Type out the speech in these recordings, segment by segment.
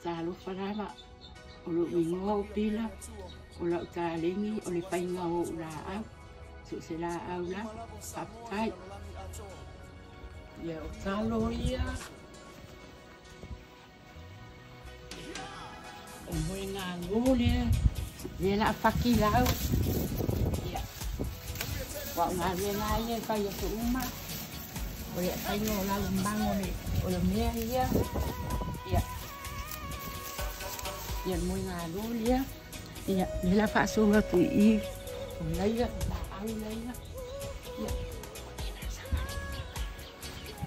Talofa lava, o lou igoa o Pila, o lau taleni o le faiga o ou laau, so o se laau lava, faafetai. Ia o talo ia, o moegalo lea, lea o le a faki lau. Ia, aua o galuega lava ia e fai i aso uma, o le faiga o lau mago o le mea ia. Ia, ia le moegalo lea, ia, lea o le a faasolo atu i i, o laia, o laau laia. Ia,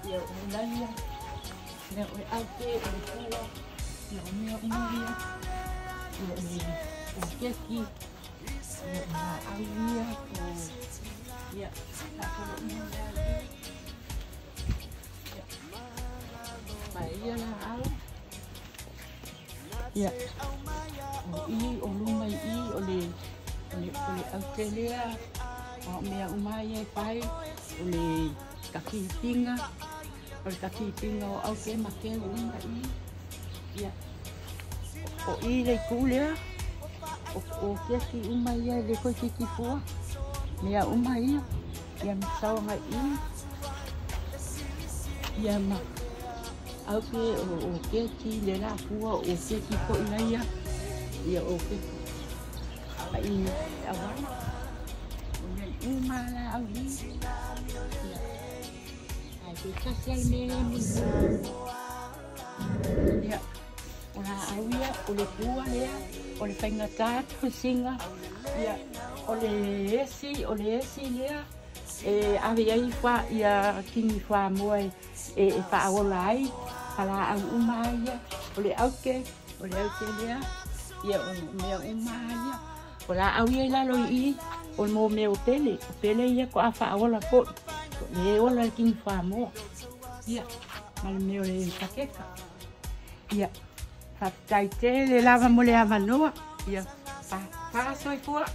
ia o laia, ia o le auke, o le pua, ia o mea uma ia. Ia o keki, ia o laau ia, o, ia, faasolo uma lea. Ia, ma ia laau. Ia, o i, o luma i i, o le, o le, o le aute lea, o mea uma ia e fai, o le takipiga, o le takipiga o aute ma keu uma i. Ia, o i le itu lea, o keki uma ia e le toeitiiti fua, mea uma ia, ia ma sau agai i. Ia ma auke o keki le la fua o keki foi laia, ia o keki ai awala. O mea uma la au i. Ia, ai te tasi ai mea e mulimuli. Ia, o laau ia, o le pua lea, o le faigata tosiga, ia, o le esi lea, e ave ai fa, ia kini fuamoa e, e faaola ai, falaau uma ia, o le auke lea, ia o mea uma ia. O laau ia i lalo i i, o mo mea o pele, o pele ia ko a faaola foi, le ola le kini fuamoa. Ia, ma le mea o le pakeka. Ia, faafetai tele lava mo le avanoa. Ia, fa, fa soifua.